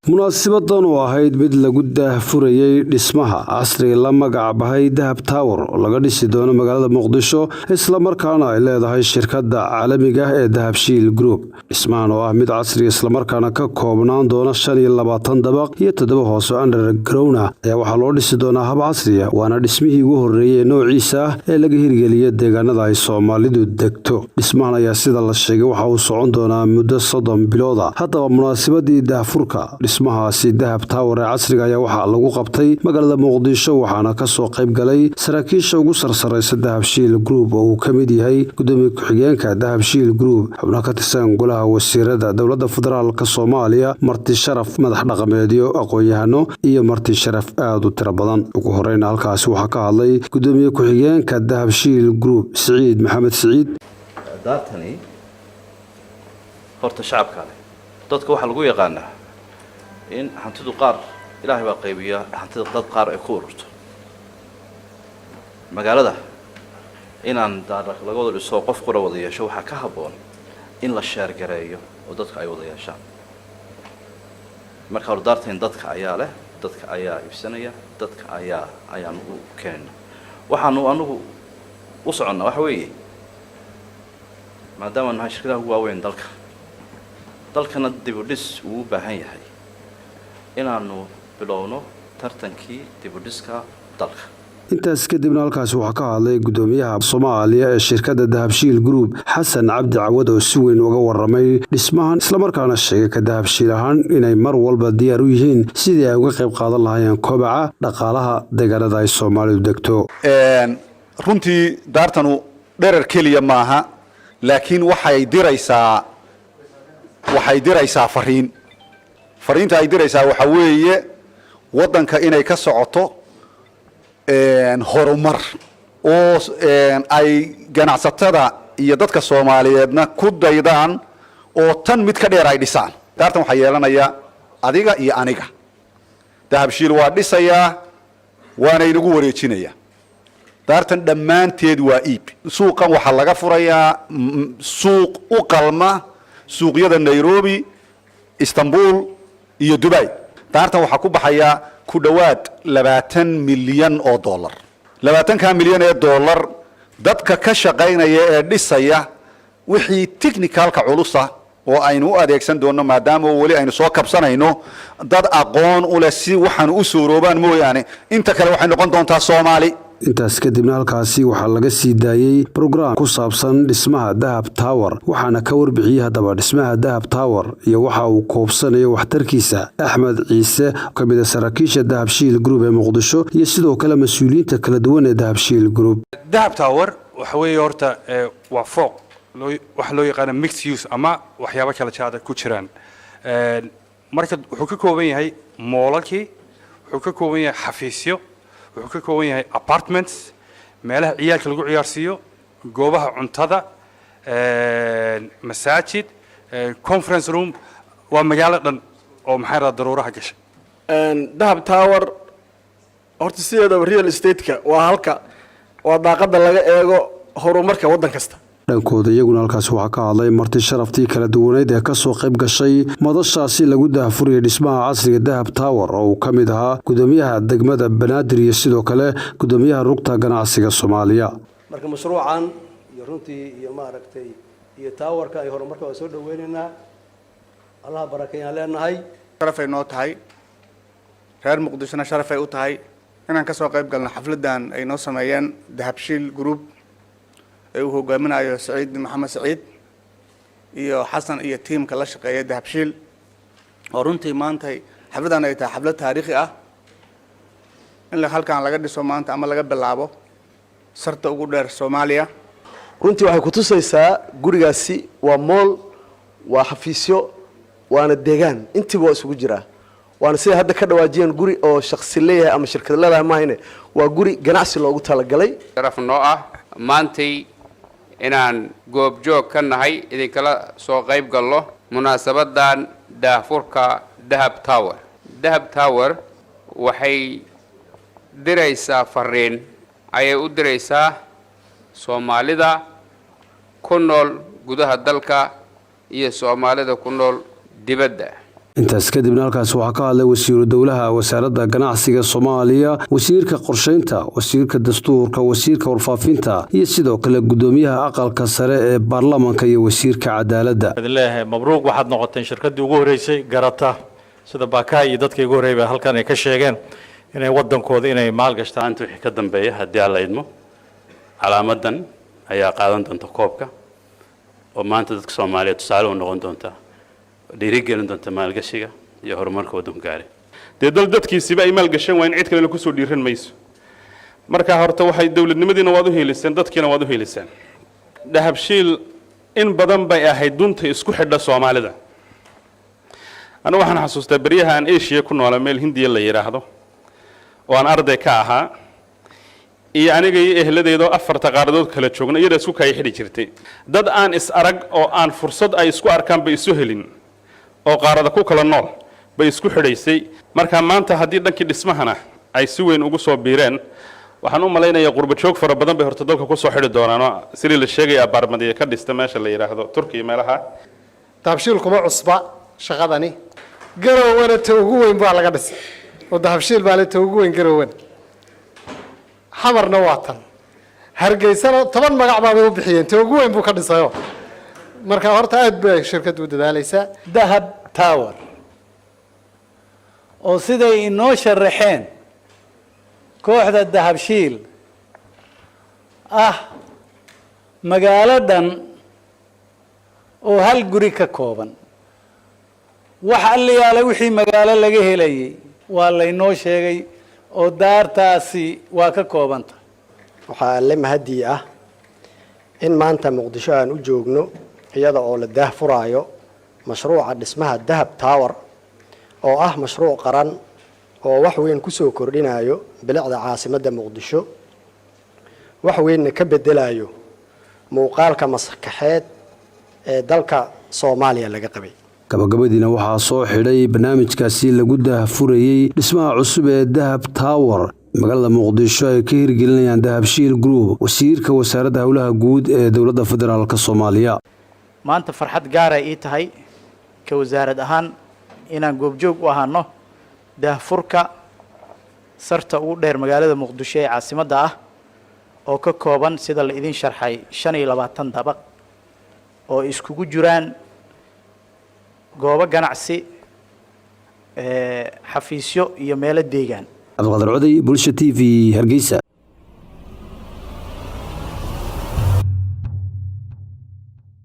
Munaasibadan oo ahayd mid lagu daahfurayey dhismaha casriga la magac bahay Dahab Tower oo laga dhisi doono magaalada Muqdisho, islamarkaana ay leedahay shirkadda caalamiga ah ee Dahabshiil Group. Dhismahan oo ah mid casriga, islamarkaana ka koobnaan doona 25 dabaq iyo toddoba hoose underground ah, ayaa waxaa loo dhisi doonaa hab casriya, waana dhismihii ugu horreeyey ee noociisa ah ee laga hirgeliyo deegaanada ay Soomaalidu degto. Dhismahan ayaa, sida la sheegay, waxa uu socon doonaa muddo 30 bilooda. Haddaba, munaasabadii daahfurka dhismahaasi Dahab Tower ee casriga ayaa waxaa lagu qabtay magaalada Muqdisho, waxaana kasoo qayb galay saraakiisha ugu sarsaraysa Dahabshiil Group oo uu ka mid yahay gudoomiye ku-xigeenka Dahabshiil Group, xubno ka tirsan golaha wasiirada dowladda federaalka Soomaaliya, marti sharaf, madax dhaqameedyo, aqoon-yahano iyo marti sharaf aada u tiro badan. Ugu horeyna halkaasi waxaa ka hadlay gudoomiye ku-xigeenka Dahabshiil Group, Siciid Maxamed Siciid. Daartani horta shacabka leh. Dadka waxaa lagu yaqaanaa in hantidu qaar Ilaahay baa qaybiya, hantida dad qaar ay ku ururto. Magaalada inaan daar laga wada dhiso, qof qura wada yeesho, waxaa ka habboon in la share gareeyo oo dadka ay wada yeeshaan. Marka hore daartan dadka ayaa leh, dadka ayaa iibsanaya, dadka ayaa ayaanu u keenayna. Waxaanu anagu u soconnaa waxa weeye, maadaama nahay shirkadaha ugu waaweyn dalka, dalkana dib u dhis uu u baahan yahay, inaanu bilowno tartankii dib u dhiska dalka. Intaas kadibna halkaasi waxaa ka hadlay gudoomiyaha Soomaaliya ee shirkadda Dahabshiil Group, Xasan Cabdi Cawad, oo si weyn uga waramay dhismahan, islamarkaana sheegay ka Dahabshiil ahaan inay mar walba diyaar u yihiin sidii ay uga qayb qaadan lahaayeen kobaca dhaqaalaha deegaanada ay Soomaalidu degto. Runtii daartanu dherer keliya maaha, laakiin waxay diraysaa fariin. Fariinta ay diraysaa waxaa weeye waddanka inay ka socoto horumar oo ay ganacsatada iyo dadka Soomaaliyeedna ku daydaan oo tan mid ka dheer ay dhisaan. Daartan waxaa yeelanaya adiga iyo aniga. Dahabshiil waa dhisayaa, waana inagu wareejinaya. Daartan dhammaanteed waa iib. Suuqan waxaa laga furayaa suuq u qalma suuqyada Nairobi, Istanbul iyo Dubai. Daartan waxaa ku baxaya ku dhowaad $20 milyan. 20-ka milyan ee dollar, dadka ka shaqaynaya ee dhisaya, wixii technicalka culusa oo aynu u adeegsan doonno, maadaama weli aynu soo kabsanayno, dad aqoon u leh si waxaanu u suuroobaan mooyaane, inta kale waxay noqon doontaa Soomaali. Intaas kadibna halkaasi waxaa laga sii daayey program ku saabsan dhismaha Dahab Tower, waxaana ka warbixiyey haddaba dhismaha Dahab Tower iyo waxa uu koobsanayo waxtarkiisa Axmed Ciise, ka mid a saraakiisha Dahabshiil Group ee Muqdisho, iyo sidoo kale mas-uuliyiinta kala duwan ee Dahabshiil Group. Dahab Tower waxa weeye horta waa fooq waxa loo yaqaana mix use ama waxyaabo kala jaada ku jiraan. Marka wuxuu ka kooban yahay mall-alkii, wuxuu ka kooban yahay xafiisyo, wuxuu ka kooban yahay apartments, meelaha ciyaalka lagu ciyaarsiiyo, goobaha cuntada, masaajid, conference room. Waa magaalo dhan oo, maxaa radaa, daruuraha gashay. Dahab Tower horta sideedaba real estate-ka waa halka, waa daaqada laga eego horumarka waddan kasta. Dhankooda iyaguna halkaasi waxaa ka hadlay marti sharaftii kala duwaneyd ee kasoo qayb gashay madashaasi lagu daahfurayay dhismaha casriga Dahab Tower, oo uu ka mid ahaa gudoomiyaha degmada Banaadir iyo sidoo kale gudoomiyaha Rugta Ganacsiga Soomaaliya. Marka mashruucan iyo runtii iyo maaragtay iyo towerka ay horumarka waa soo dhaweynaynaa. Allaha barakeeyaan leenahay. Sharafay noo tahay, reer Muqdishona sharafay u tahay inaan kasoo qayb galno xafladdan ay noo sameeyeen Dahabshiil Group ee uu hogaaminayo Saciid Maxamed Saciid iyo Xasan iyo tiimka la shaqeeya Dahabshiil, oo runtii maantay xafladdan ay tahay xaflad taariikhi ah in halkan laga dhiso maanta ama laga bilaabo sarta ugu dheer Soomaaliya. Runtii waxay kutusaysaa gurigaasi waa mall, waa xafiisyo, waana deegaan, intiiba waa isugu jiraa. Waana siday hadda ka dhawaajiyeen, guri oo shaksi leeyahay ama shirkad leedahay maahayne, waa guri ganacsi loogu talagalay. Sharaf noo ah maantay inaan goobjoog ka nahay, idinkala soo qayb gallo munaasabadan daahfurka Dahab Tower. Dahab Tower waxay diraysaa fariin ayay u diraysaa Soomaalida ku nool gudaha dalka iyo Soomaalida ku nool dibadda. Intaas kadibna halkaas waxaa ka hadlay wasiiru dowlaha Wasaaradda Ganacsiga Soomaaliya, wasiirka qorsheynta, wasiirka dastuurka, wasiirka warfaafinta iyo sidoo kale gudoomiyaha Aqalka Sare ee baarlamaanka iyo wasiirka cadaaladda. Idin leeyahay mabruuq. Waxaad noqoteen shirkaddii ugu horreysay garata, sida Baakaay iyo dadkii ugu horreeyay halkan ay ka sheegeen, inay waddankooda inay maalgashtaan. Maanta wixii ka dambeeya, haddii Alla idmo, calaamadan ayaa qaadan doonta koobka oo maanta dadka Soomaaliyeed tusaale u noqon doonta, dhiirigelin doonta maalgashiga iyo horumarka waddanku gaaray. Dee dal dadkiisiba ay maalgashan waa in cid kalena kusoo dhiiran mayso. Marka horta waxay dowladnimadiina waad u hiiliseen, dadkiina waad u hiiliseen. Dahabshiil in badan bay ahayd dunta isku xidha Soomaalida. Anigu waxaan xasuustaa beryaha aan Asia ku noolaa, meel Hindiya la yidhaahdo oo aan arday ka ahaa, iyo aniga iyo eheladeydoo afarta qaaradood kala joogna, iyada isku kaya xidhi jirtay. Dad aan is arag oo aan fursad ay isku arkaan bay isu helin oo qaarada ku kala nool bay isku xidhaysay. Marka maanta haddii dhankii dhismahana ay si weyn ugu soo biireen, waxaan u malaynayaa qurba joog fara badan bay horta dalka kusoo xidhi doonaan, oo sidii la sheegaya abaarmadiya ka dhista meesha la yidhaahdo Turkiya meelaha. Dahabshiil kuma cusba shaqadani. Garowana ta ugu weyn baa laga dhisay oo Dahabshiil baa le ta ugu weyn Garowana. Xamarna waa tan, Hargeysana 10 magac baabay u bixiyeen, ta ugu weyn buu ka dhisayo. Marka horta aad bay shirkaddu u dadaalaysaa. Dahab Tower oo siday inoo sharaxeen kooxda Dahabshiil ah magaaladan oo hal guri ka kooban, wax alliyaale wixii magaalo laga helayay waa laynoo sheegay oo daartaasi waa ka koobanta. Waxaa Alle mahadii ah in maanta Muqdisho aan u joogno iyada oo la daah furaayo mashruuca dhismaha Dahab Tower, oo ah mashruuc qaran oo wax weyn kusoo kordhinayo bilicda caasimadda Muqdisho, wax weynna ka bedelayo muuqaalka maskaxeed ee dalka Soomaaliya laga qabay. Gabagabadiina waxaa soo xidhay barnaamijkaasi lagu daahfurayey dhismaha cusub ee Dahab Tower magaalada Muqdisho ay ka hirgelinayaan Dahabshiil Group, wasiirka Wasaaradda Howlaha Guud ee Dowladda Federaalka Soomaaliya. Maanta farxad gaara ii tahay ka wasaarad ahaan inaan goobjoog u ahaano daahfurka sarta ugu dheer magaalada Muqdisho ee caasimadda ah, oo ka kooban, sida la idin sharxay, 25 dabaq oo iskugu jiraan goobo ganacsi, xafiisyo iyo meelo deegaan. Cabdiqaadir Coday, Bulsha TV, Hargeysa.